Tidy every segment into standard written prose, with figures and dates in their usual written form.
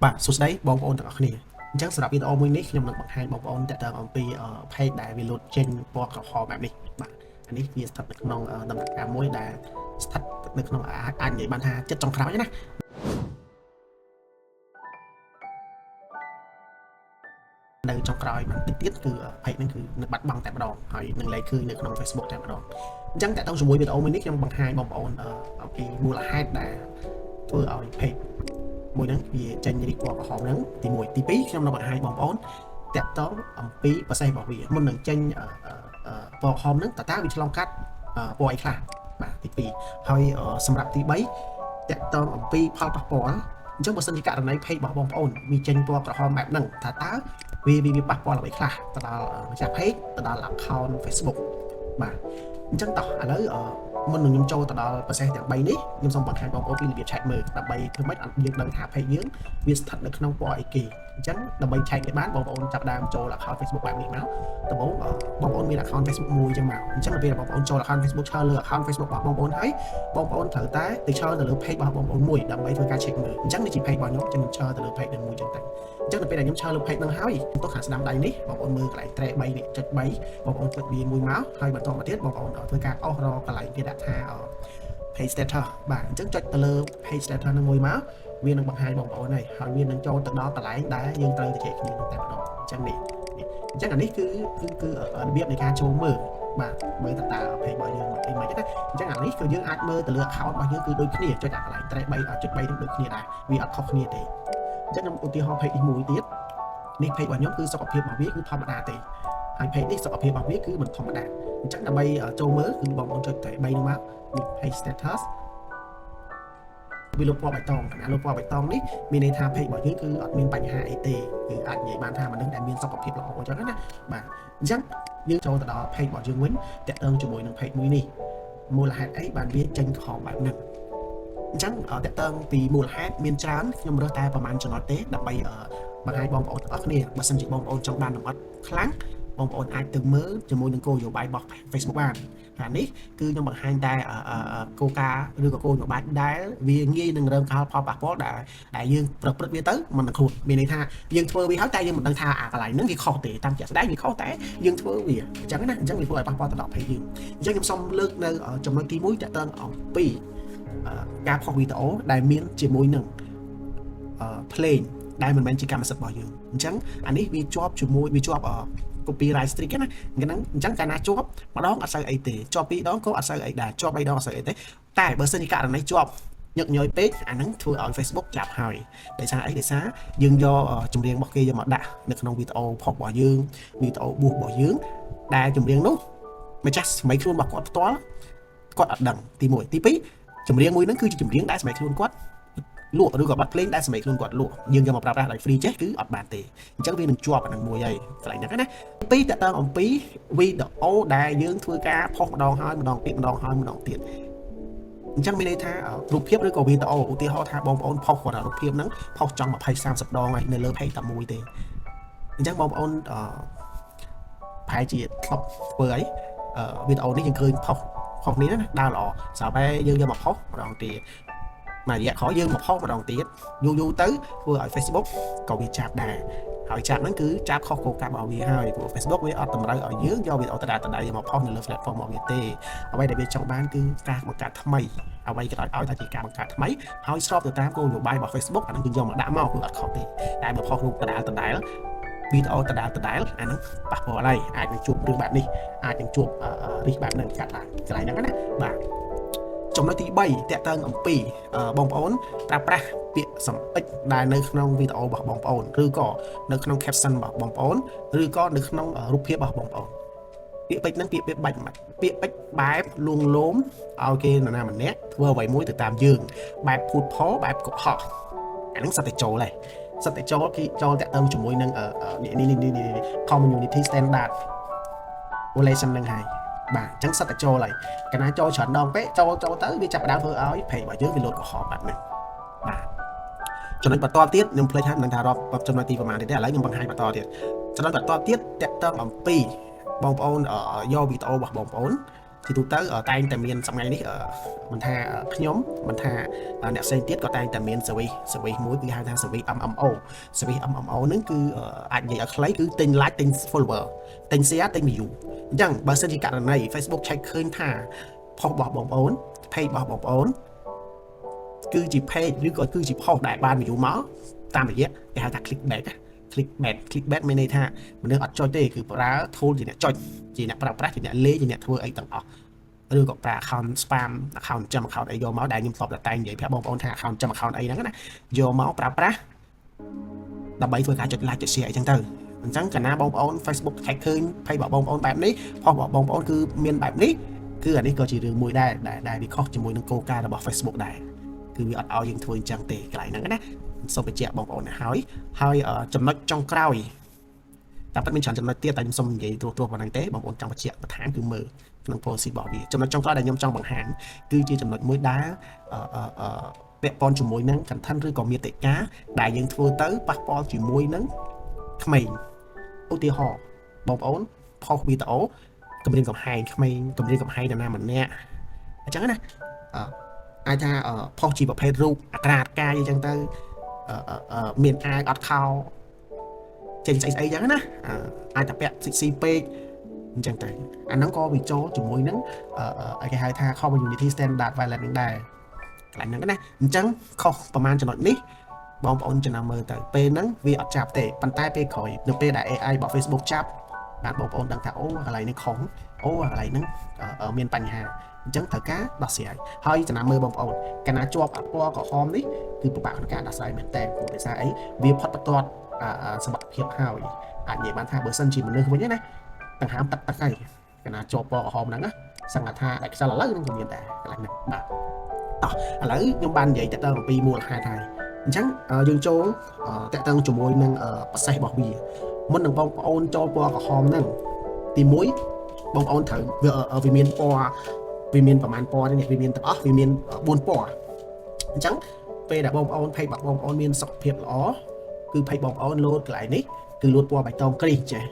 បាទសួស្តីបងប្អូនទាំងអស់គ្នាអញ្ចឹងសម្រាប់វីដេអូមួយនេះខ្ញុំនឹងបង្ហាញបងប្អូនតាក់ទងអំពី page ដែលវាលោតចេញពណ៌ក្រហមបែបនេះបាទអានេះវាស្ថិតនៅក្នុងដំណាក់កាលមួយដែលស្ថិតនៅក្នុងអាចនិយាយបានថាចិត្តចុងក្រោយណានៅចុងក្រោយបន្តិចទៀតគឺ page ហ្នឹងគឺនឹងបាត់បង់តែម្ដងហើយនឹងលែងឃើញនៅក្នុង Facebook តែម្ដងអញ្ចឹងតាក់ទងជាមួយវីដេអូមួយនេះខ្ញុំបង្ហាញបងប្អូនអំពីមូលហេតុដែលធ្វើឲ្យ page មួយហ្នឹងវាចេញរីកពណ៌ក្រហមហ្នឹងទី1ទី2ខ្ញុំនឹងបង្ហាញបងប្អូនតាក់ទងអំពីprocess របស់វាមុននឹងចេញពណ៌ក្រហមហ្នឹងតើតើវាឆ្លងកាត់ពណ៌អីខ្លះបាទទី2ហើយសម្រាប់ទី3តាក់ទងអំពីផលប៉ះពាល់អញ្ចឹងបើសិនជាករណី page របស់បងប្អូនវាចេញពណ៌ក្រហមបែបហ្នឹងតើតើវាវាប៉ះពាល់អ្វីខ្លះទៅដល់ម្ចាស់ page ទៅដល់ account Facebook បាទអញ្ចឹងតោះឥឡូវមុននឹងខ្ញុំចូលទៅដល់ process ទាំង3នេះខ្ញុំសូមបង្ហាញបងប្អូនពីរបៀបឆែកមើលដើម្បីធ្វើម៉េចឲ្យយើងដឹងថា page យើងវាស្ថិតនៅក្នុងពណ៌អីគេអញ្ចឹងដើម្បីឆែកនេះបានបងប្អូនចាប់ដើមចូល account Facebook បែបនេះមកដំបូងបងប្អូនមាន account Facebook មួយអញ្ចឹងមកអញ្ចឹងដល់ពេលបងប្អូនចូល account Facebook ឈរលើ account Facebook របស់បងប្អូនហើយបងប្អូនត្រូវតែទៅឈរទៅលើ page របស់បងប្អូនមួយដើម្បីធ្វើការ check មើលអញ្ចឹងនេះជា page របស់ខ្ញុំអញ្ចឹងខ្ញុំឈរទៅលើ page នឹងមួយអញ្ចឹងទៅអញ្ចឹងដល់ពេលដែលខ្ញុំឈរលើ page ហ្នឹងហើយទៅខាងស្ដាំដៃនេះបងប្អូនមើលកន្លែង tray 3នេះចុច3បងប្អូនចុចវាមួយមកហើយបន្តមកទៀតបងប្អូនធ្វើការអស់រកកន្លែងគេដាក់ថា page status បាទអញ្ចឹងចុចទៅលើ page status នឹងមួយមកវានឹងបង្ហាញបងប្អូនហើយហើយវានឹងចូលទៅដល់កន្លែងដែលយើងត្រូវទៅជែកគ្នានឹងតែម្ដងអញ្ចឹងនេះអញ្ចឹងអានេះគឺគឺគឺរបៀបនៃការចូលមើលបាទមើលតើតើ page របស់យើងមកអីមិនណាអញ្ចឹងអានេះគឺយើងអាចមើលទៅលើ account របស់យើងគឺដូចគ្នាចុចអាកន្លែង tray 3ចុច3នឹងដូចគ្នាដែរវាអត់ខុសគ្នាទេអញ្ចឹងខ្ញុំឧទាហរណ៍ page នេះមួយទៀតនេះ page របស់ខ្ញុំគឺសុខភាពរបស់វាគឺធម្មតាទេហើយ page នេះសុខភាពរបស់វាគឺមិនធម្មតាអញ្ចឹងដើម្បីចូលមើលគឺបងប្អូនចុចតែ3នោះមកនេះ page status វាលុបពណ៌បៃតងខណៈលុបពណ៌បៃតងនេះមានន័យថា page របស់យើងគឺអត់មានបញ្ហាអីទេគឺអាចនិយាយបានថាមនុស្សដែលមានសុខភាពល្អអញ្ចឹងណាបាទអញ្ចឹងយើងចូលទៅដល់ page របស់យើងវិញតាក់ទងជាមួយនឹង page មួយនេះមូលហេតុអីបានវាចេញក្រហមបែបហ្នឹងអញ្ចឹងតាក់ទងពីមូលហេតុមានច្រើនខ្ញុំរើសតែប្រហែលចំណុចទេដើម្បីបង្ហាញបងប្អូនទាំងអស់គ្នាបើសិនជាបងប្អូនចង់បានលម្អិតខ្លាំងបងប្អូនអាចទៅមើលជាមួយនឹងគោលនយោបាយរបស់ Facebook បានហើយនេះគឺខ្ញុំបង្ហាញតែគោលការណ៍ឬក៏គោលនយោបាយដែលវាងាយនឹងរងផលប៉ះពាល់ដែលដែលយើងប្រព្រឹត្តវាទៅមិននឹងគ្រោះមានន័យថាយើងធ្វើវាហើយតែយើងមិនដឹងថាអាកន្លែងហ្នឹងវាខុសទេតាមជាក់ស្ដែងវាខុសតែយើងធ្វើវាអញ្ចឹងណាអញ្ចឹងវាធ្វើឲ្យប៉ះពាល់ទៅដល់ page យើងអញ្ចឹងខ្ញុំសូមលើកនៅចំណុចទី1តាក់ទងអំពីការផុសវីដេអូដែលមានជាមួយនឹងភ្លេងដែលមិនមែនជាកម្មសិទ្ធិរបស់យើងអញ្ចឹងអានេះវាជាប់ជាមួយវាជាប់ copyright strike ណាហ្នឹងអញ្ចឹងកាលណាជាប់ម្ដងអត់សូវអីទេជាប់ពីរដងក៏អត់សូវអីដែរជាប់បីដងអត់សូវអីទេតែបើសិនជាករណីជាប់ញឹកញយពេកអាហ្នឹងធ្វើឲ្យ Facebook ចាប់ហើយដោយសារអីដោយសារយើងយកចម្រៀងរបស់គេយកមកដាក់នៅក្នុងវីដេអូផុសរបស់យើងវីដេអូបួសរបស់យើងដែលចម្រៀងនោះម្ចាស់សម័យខ្លួនរបស់គាត់ផ្ទាល់គាត់អត់ដឹងទី1ទី2ចម្រៀងមួយហ្នឹងគឺជាចម្រៀងដែលសម័យខ្លួនគាត់លក់ឬក៏បាត់ភ្លេងដែលសម័យខ្លួនគាត់លក់យើងយកមកប្រើប្រាស់ដោយ free ចេះគឺអត់បានទេអញ្ចឹងវានឹងជាប់អានឹងមួយហើយកន្លែងហ្នឹងណាទី2តើតើអំពីវីដេអូដែលយើងធ្វើការផុសម្ដងហើយម្ដងទៀតម្ដងហើយម្ដងទៀតអញ្ចឹងមានន័យថារូបភាពឬក៏វីដេអូឧទាហរណ៍ថាបងប្អូនផុសគាត់រូបភាពហ្នឹងផុសចង់20 30ដងហើយនៅលើ page តែមួយទេអញ្ចឹងបងប្អូនអឺប្រហែលជាធ្លាប់ធ្វើអីវីដេអូនេះយើងឃើញផុសផុសនេះណាដើរល្អស្រាប់តែយើងយកមកផុសម្ដងទៀតមួយរយៈក្រោយយើងមកផុសម្ដងទៀតយូរយូរទៅធ្វើឲ្យ Facebook ក៏វាចាប់ដែរហើយចាប់ហ្នឹងគឺចាប់ខុសគោលការណ៍របស់វាហើយព្រោះ Facebook វាអត់តម្រូវឲ្យយើងយកវីដេអូដដែលដដែលយកមកផុសនៅលើ platform របស់វាទេអ្វីដែលវាចង់បានគឺការបង្កើតថ្មីអ្វីក៏ដោយឲ្យថាជាការបង្កើតថ្មីហើយស្របទៅតាមគោលនយោបាយរបស់ Facebook អាហ្នឹងគឺយកមកដាក់មកគឺអត់ខុសទេតែបើផុសរូបដដែលដដែលវីដេអូដដែលដដែលអាហ្នឹងប៉ះពាល់ហើយអាចនឹងជួបរឿងបែបនេះអាចនឹងជួបរិះបែបហ្នឹងកាត់ឡើងកន្លែងហ្នឹងណាបាទចំណុចទី3តាក់ទងអំពីបងប្អូនប្រើប្រាស់ពាក្យសម្ពេចដែលនៅក្នុងវីដេអូរបស់បងប្អូនឬក៏នៅក្នុង caption របស់បងប្អូនឬក៏នៅក្នុងរូបភាពរបស់បងប្អូនពាក្យពេចន៍ហ្នឹងពាក្យពាក្យបាច់ពាក្យពេចន៍បែបលួងលោមឲ្យគេនរណាម្នាក់ធ្វើអ្វីមួយទៅតាមយើងបែបភូតផលបែបកុហកអាហ្នឹងសិតតែចូលហើយសិតតែចូលគេចូលតាក់ទងជាមួយនឹងនេះនេះនេះ community standard violation ហ្នឹងហើយបាទអញ្ចឹងសិតតែចូលហើយកាលណាចូលច្រើនដងពេកចូលចូលទៅវាចាប់ផ្ដើមធ្វើឲ្យ page របស់យើងវាលោតក្រហមបែបហ្នឹងបាទចំណុចបន្តទៀតខ្ញុំភ្លេចហើយមិនដឹងថារាប់ចំណុចទីប្រហែលទៀតទេឥឡូវខ្ញុំបង្ហាញបន្តទៀតចំណុចបន្តទៀតតាក់ទងអំពីបងប្អូនយកវីដេអូរបស់បងប្អូន ជាទូទៅតែងតែមានសម័យនេះមិនថាខ្ញុំមិនថាអ្នកផ្សេងទៀតក៏តែងតែមាន service មួយគឺហៅថា service MMO។ Service MMO ហ្នឹងគឺអាចនិយាយឲ្យខ្លីគឺទិញ like ទិញ follower ទិញ share ទិញ view។ អញ្ចឹងបើសិនជាករណី Facebook check ឃើញថា post របស់បងប្អូន page របស់បងប្អូនគឺជា page ឬក៏គឺជា post ដែលបាន view មកតាមរយៈគេហៅថា click back click bait។ Click bait មានន័យថាមនុស្សអត់ចុចទេគឺប្រើ tool ជាអ្នកចុចជាអ្នកប្រើប្រាស់ជាអ្នកលេងជាអ្នកធ្វើអីទាំងអស់ឬក៏ប្រើ account spam account ចាំ account អីយកមកដែលខ្ញុំធ្លាប់តែតែងនិយាយប្រាប់បងប្អូនថា account ចាំ account អីហ្នឹងណាយកមកប្រើប្រាស់ដើម្បីធ្វើការចុច like ចុច share អីចឹងទៅអញ្ចឹងកាលណាបងប្អូន Facebook ឆែកឃើញ page របស់បងប្អូនបែបនេះ post របស់បងប្អូនគឺមានបែបនេះគឺអានេះក៏ជារឿងមួយដែរដែលដែលវាខុសជាមួយនឹងគោលការណ៍របស់ Facebook ដែរគឺវាអត់ឲ្យយើងធ្វើអញ្ចឹងទេកន្លែងហ្នឹងណាសូមបញ្ជាក់បងប្អូនឲ្យហើយហើយចំណុចចុងក្រោយតែពិតមានច្រើនចំណុចទៀតតែខ្ញុំសូមនិយាយត្រួសត្រាសប៉ុណ្ណឹងទេបងប្អូនចង់បញ្ជាក់បន្ថែមគឺមើលក្នុង policy របស់វា។ចំណុចចុងក្រោយដែលខ្ញុំចង់បង្ហាញគឺជាចំណុចមួយដែលអឺអឺពាក់ព័ន្ធជាមួយនឹង content ឬក៏មាតិកាដែលយើងធ្វើទៅប៉ះពាល់ជាមួយនឹងក្មេងឧទាហរណ៍បងប្អូនផុសវីដេអូគម្រាមកំហែងក្មេងគម្រាមកំហែងនរណាម្នាក់អញ្ចឹងណាអាចថាផុសជាប្រភេទរូបអាក្រាតកាយអញ្ចឹងទៅមានអាវអត់ខោចេញស្អីស្អីអញ្ចឹងណាអាចតែពាក់ស៊ីពេកអញ្ចឹងទៅអាហ្នឹងក៏វាចូលជាមួយនឹងគេហៅថា community standard violation នឹងដែរកន្លែងហ្នឹងណាអញ្ចឹងខុសប្រហែលចំណុចនេះបងប្អូនចំណាំមើលទៅពេលហ្នឹងវាអត់ចាប់ទេប៉ុន្តែពេលក្រោយនៅពេលដែល AI របស់ Facebook ចាប់បាទបងប្អូនដឹងថាអូកន្លែងនេះខុសអូកន្លែងហ្នឹងមានបញ្ហាអញ្ចឹងត្រូវការដោះស្រាយហើយចំណាំមើលបងប្អូនកាលណាជាប់អពណ៌ក្រហមនេះគឺពិបាកក្នុងការដោះស្រាយមែនតើព្រោះដោយសារអីវាផុតបន្ទាត់សមត្ថភាពហើយអាចនិយាយបានថាបើសិនជាមនុស្សវិញណាដង្ហើមទឹកទឹកហើយកាលណាជាប់ពណ៌ក្រហមហ្នឹងណាសង្កថាដាច់ខ្យល់ឥឡូវហ្នឹងក៏មានដែរកន្លែងហ្នឹងបាទតោះឥឡូវខ្ញុំបាននិយាយតទៅអំពីមូលហេតុហើយអញ្ចឹងយើងចូលតកតងជាមួយនឹង process របស់វាមុននឹងបងប្អូនចូលពណ៌ក្រហមហ្នឹងទី1បងប្អូនត្រូវវាមានពណ៌វាមានប្រហែលពណ៌នេះវាមានទាំងអស់វាមាន4ពណ៌អញ្ចឹងពេលដែលបងប្អូន page របស់បងប្អូនមានសុខភាពល្អគឺ page បងប្អូនលោតកន្លែងនេះគឺលោតពណ៌បៃតងគ្រីសចេះ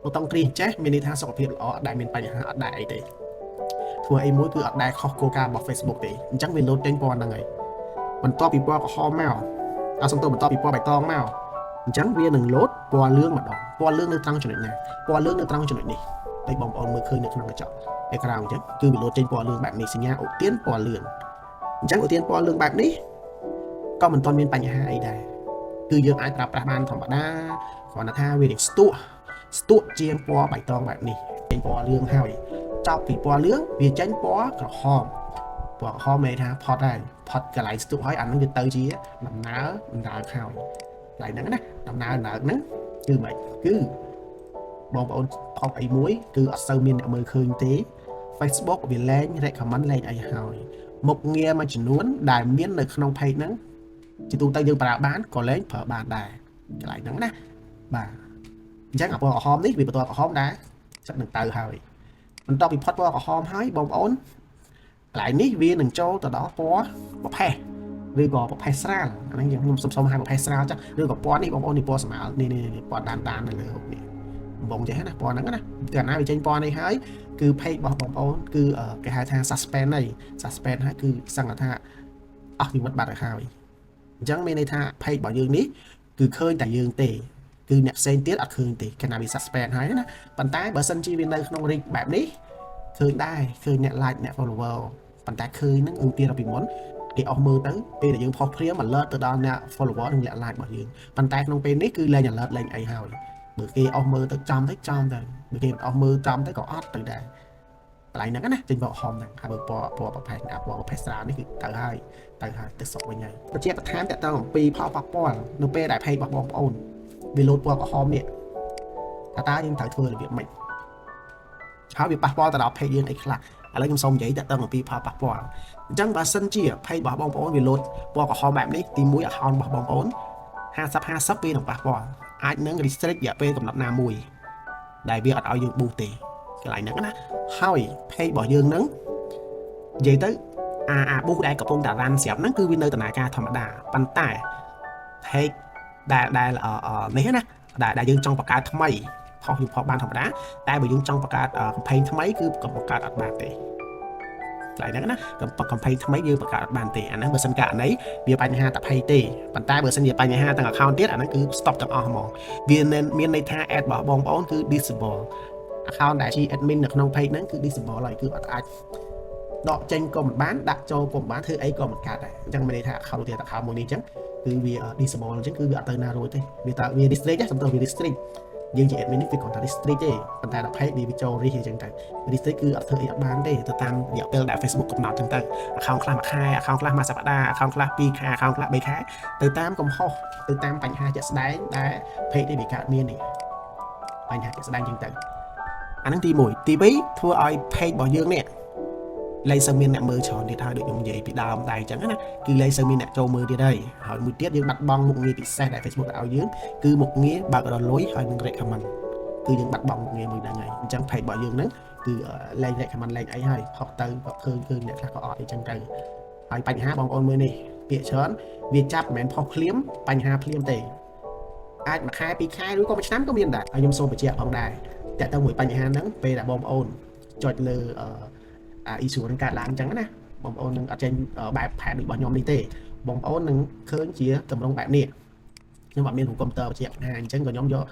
បៃតងគ្រីសចេះមានន័យថាសុខភាពល្អអត់ដែលមានបញ្ហាអត់ដែលអីទេធ្វើអីមួយគឺអត់ដែលខុសគោលការណ៍របស់ Facebook ទេអញ្ចឹងវាលោតចេញពណ៌ហ្នឹងហើយបន្ទាប់ពីពណ៌ក្រហមមកអត់សំទោសបន្ទាប់ពីពណ៌បៃតងមកអញ្ចឹងវានឹងលោតពណ៌លឿងម្ដងពណ៌លឿងនៅត្រង់ចំណុចណាពណ៌លឿងនៅត្រង់ចំណុចនេះតែបងប្អូនមើលឃើញនៅក្នុងកញ្ចក់អេក្រង់អញ្ចឹងគឺវាលោតចេញពណ៌លឿងបែបនេះសញ្ញាឧទានពណ៌លឿងអញ្ចឹងឧទានពណ៌លឿងបែបនេះក៏មិនទាន់មានបញ្ហាអីដែរគឺយើងអាចប្រើប្រាស់បានធម្មតាគ្រាន់តែថាវានឹងស្ទក់ស្ទក់ជាងពណ៌បៃតងបែបនេះចេញពណ៌លឿងហើយចប់ពីពណ៌លឿងវាចេញពណ៌ក្រហមពណ៌ក្រហមមានន័យថាផុតហើយផុតកន្លែងស្ទុះហើយអានឹងវាទៅជាដំណើរដំណើរហើយកន្លែងហ្នឹងណាដំណើរដំណើរហ្នឹងគឺមិនគឺបងប្អូនផុសអីមួយគឺអត់សូវមានអ្នកមើលឃើញទេ Facebook វាលែង recommend លែងអីហើយមុខងារមួយចំនួនដែលមាននៅក្នុង page ហ្នឹងជាទូទៅយើងប្រើបានក៏លែងប្រើបានដែរកន្លែងហ្នឹងណាបាទអញ្ចឹងអាពណ៌ក្រហមនេះវាបន្ទាត់ក្រហមដែរចិត្តនឹងទៅហើយបន្ទាប់ពីផុតពណ៌ក្រហមហើយបងប្អូនកន្លែងនេះវានឹងចូលទៅដល់ពណ៌ប្រផេះឬក៏ប្រផេះស្រាលអានេះខ្ញុំសុំសុំហៅប្រផេះស្រាលចាឬក៏ពណ៌នេះបងប្អូននេះពណ៌ស្មើនេះនេះពណ៌ដានដាននៅលើនេះបងចេះណាពណ៌ហ្នឹងណាកាលណាវាចេញពណ៌នេះហើយគឺ page របស់បងប្អូនគឺគេហៅថា suspend ហើយ suspend ហើយគឺសង្កថាអស់ជីវិតបាត់ទៅហើយអញ្ចឹងមានន័យថា page របស់យើងនេះគឺឃើញតែយើងទេគឺអ្នកផ្សេងទៀតអត់ឃើញទេកាលណាវា suspend ហើយណាប៉ុន្តែបើសិនជាវានៅក្នុង reach បែបនេះឃើញដែរឃើញអ្នក like អ្នក follower ប៉ុន្តែឃើញហ្នឹងឧទាហរណ៍ពីមុនគេអស់មើលទៅពេលដែលយើងផុសព្រាម alert ទៅដល់អ្នក follower និងអ្នក like របស់យើងប៉ុន្តែក្នុងពេលនេះគឺលែង alert លែងអីហើយបើគេអស់មើលទៅចំទៅចំទៅបើគេមិនអស់មើលចំទៅក៏អត់ទៅដែរកន្លែងហ្នឹងណាចេញពណ៌ហមហ្នឹងហើយបើពណ៌ពណ៌ប្រភេទពណ៌ប្រភេទស្រាលនេះគឺទៅហើយទៅហើយទៅសុកវិញហើយបញ្ជាក់បន្ថែមតទៅអំពីផលប៉ះពាល់នៅពេលដែល page របស់បងប្អូនវាលោតពណ៌ក្រហមនេះតើតើយើងត្រូវធ្វើរបៀបម៉េចហើយវាប៉ះពាល់ទៅដល់ page យើងអីខ្លះឥឡូវខ្ញុំសូមនិយាយតទៅអំពីផលប៉ះពាល់អញ្ចឹងបើសិនជា page របស់បងប្អូនវាលោតពណ៌ក្រហមបែបនេះទី1 account របស់បងប្អូន50 50វានឹងប៉ះពាល់អាចនឹង restrict រយៈពេលកំណត់ណាមួយដែលវាអត់ឲ្យយើង boost ទេកន្លែងហ្នឹងណាហើយ page របស់យើងហ្នឹងនិយាយទៅអាអា boost ដែលកំពុងតែ run ស្រាប់ហ្នឹងគឺវានៅដំណើរការធម្មតាប៉ុន្តែ page ដែលដែលនេះណាដែលដែលយើងចង់បង្កើតថ្មីផុសយើងផុសបានធម្មតាតែបើយើងចង់បង្កើត campaign ថ្មីគឺក៏បង្កើតអត់បានទេ។ កន្លែងហ្នឹងណាកំ page ថ្មីយើងបង្កើតអត់បានទេអាហ្នឹងបើសិនករណីវាបញ្ហាតែ page ទេប៉ុន្តែបើសិនជាបញ្ហាទាំង account ទៀតអាហ្នឹងគឺ stop ទាំងអស់ហ្មងវាមានន័យថា ad របស់បងប្អូនគឺ disable account ដែលជា admin នៅក្នុង page ហ្នឹងគឺ disable ហើយគឺអត់អាចដកចេញក៏មិនបានដាក់ចូលក៏មិនបានធ្វើអីក៏មិនកើតដែរអញ្ចឹងមានន័យថា account ទៀត account មួយនេះអញ្ចឹងគឺវា disable អញ្ចឹងគឺវាអត់ទៅណារួចទេវាតើវា restrict សំដៅវា restrict យើងជា admin នេះវាគ្រាន់តែ restrict ទេប៉ុន្តែដល់ page វាចូល risk អញ្ចឹងទៅ restrict គឺអត់ធ្វើអីអត់បានទេទៅតាមរយៈពេលដែល Facebook កំណត់អញ្ចឹងទៅ account ខ្លះមួយខែ account ខ្លះមួយសប្តាហ៍ account ខ្លះ2ខែ account ខ្លះ3ខែទៅតាមកំហុសទៅតាមបញ្ហាជាក់ស្ដែងដែល page នេះវាកើតមាននេះបញ្ហាជាក់ស្ដែងអញ្ចឹងទៅអាហ្នឹងទី1ទី2ធ្វើឲ្យ page របស់យើងនេះលែងសូវមានអ្នកមើលច្រើនទៀតហើយដូចខ្ញុំនិយាយពីដើមដែរអញ្ចឹងណាគឺលែងសូវមានអ្នកចូលមើលទៀតហើយហើយមួយទៀតយើងបាត់បង់មុខងារពិសេសដែល Facebook ដាក់ឲ្យយើងគឺមុខងារបើករលុយហើយនឹង recommend គឺយើងបាត់បង់មុខងារមួយហ្នឹងហើយអញ្ចឹង page របស់យើងហ្នឹងគឺលែង recommend លែងអីហើយផុសទៅក៏ឃើញឃើញអ្នកខ្លះក៏អត់អីចឹងទៅហើយបញ្ហាបងប្អូនមើលនេះពាក្យច្រើនវាចាប់មិនមែនផុសភ្លាមបញ្ហាភ្លាមទេអាចមួយខែពីរខែឬក៏មួយឆ្នាំក៏មានដែរហើយខ្ញុំសូមបញ្ជាក់ផងដែរតើតើមួយបញ្ហាហ្នឹងពេលដែលបងប្អូនចុចលើអា issue ហ្នឹងកើតឡើងអញ្ចឹងណាបងប្អូននឹងអត់ចេញបែបផែនដូចរបស់ខ្ញុំនេះទេបងប្អូននឹងឃើញជាទម្រង់បែបនេះខ្ញុំអត់មានរូបកុំព្យូទ័របញ្ជាក់ថាអញ្ចឹងក៏ខ្ញុំយក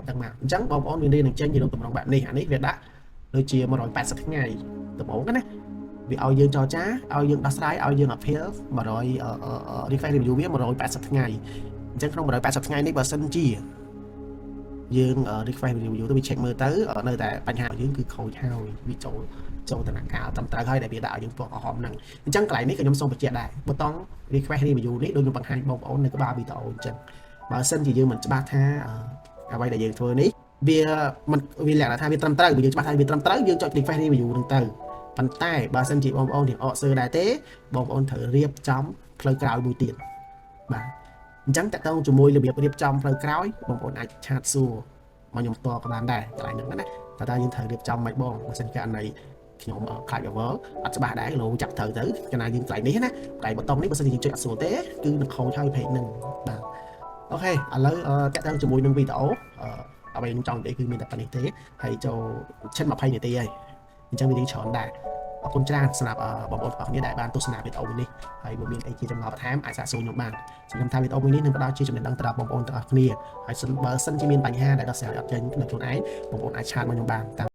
ដឹងមកអញ្ចឹងបងប្អូនមានរៀននឹងចេញជារូបទម្រង់បែបនេះអានេះវាដាក់ដូចជា180ថ្ងៃដំបូងណាវាឲ្យយើងចរចាឲ្យយើងដោះស្រាយឲ្យយើង appeal 100 request review វា180ថ្ងៃអញ្ចឹងក្នុង180ថ្ងៃនេះបើសិនជាយើង request review ទៅវា check មើលទៅនៅតែបញ្ហារបស់យើងគឺខូចហើយវាចូលចូលដំណាក់កាលត្រឹមត្រូវហើយដែលវាដាក់ឲ្យយើងពណ៌ក្រហមហ្នឹងអញ្ចឹងកន្លែងនេះក៏ខ្ញុំសូមបញ្ជាក់ដែរប៊ូតុង request review នេះដូចខ្ញុំបង្ហាញបងប្អូននៅក្បាលវីដេអូអញ្ចឹងបើសិនជាយើងមិនច្បាស់ថាអ្វីដែលយើងធ្វើនេះវាមិនវាលក្ខណៈថាវាត្រឹមត្រូវបើយើងច្បាស់ថាវាត្រឹមត្រូវយើងចុច request review ហ្នឹងទៅប៉ុន្តែបើសិនជាបងប្អូនរៀងអកសើដែរទេបងប្អូនត្រូវរៀបចំផ្លូវក្រោយមួយទៀតបាទអញ្ចឹងតកតងជាមួយរបៀបរៀបចំផ្លូវក្រោយបងប្អូនអាច chat សួរមកខ្ញុំផ្ទាល់ក៏បានដែរកន្លែងហ្នឹងណាតើតើយើងត្រូវរៀបចំមិនបងបើសិនករណីខ្ញុំខ្លាច over អត់ច្បាស់ដែរលោចាប់ត្រូវទៅកាលណាយើងកន្លែងនេះណាកន្លែងបតុងនេះបើសិនជាយើងចុចអត់ស្រួលទេគឺនឹងខូចហើយ page ហ្នឹងបាទ OK ឥឡូវតកតងជាមួយនឹងវីដេអូអ្វីខ្ញុំចង់និយាយគឺមានតែប៉ុណ្្នេះទេហើយចូលឈិន20នាទីហើយអញ្ចឹងវីដេអូច្រើនដែរអរគុណច្រើនសម្រាប់បងប្អូនទាំងអស់គ្នាដែលបានទស្សនាវីដេអូមួយនេះហើយបើមានអីជាចម្ងល់បន្ថែមអាចសាកសួរខ្ញុំបានសង្ឃឹមថាវីដេអូមួយនេះនឹងផ្ដល់ជាចំណេះដឹងទៅដល់បងប្អូនទាំងអស់គ្នាហើយបើសិនជាមានបញ្ហាដែលដោះស្រាយអត់ចេញនៅខ្លួនឯងបងប្អូនអាច chat មកខ្ញុំបានតាម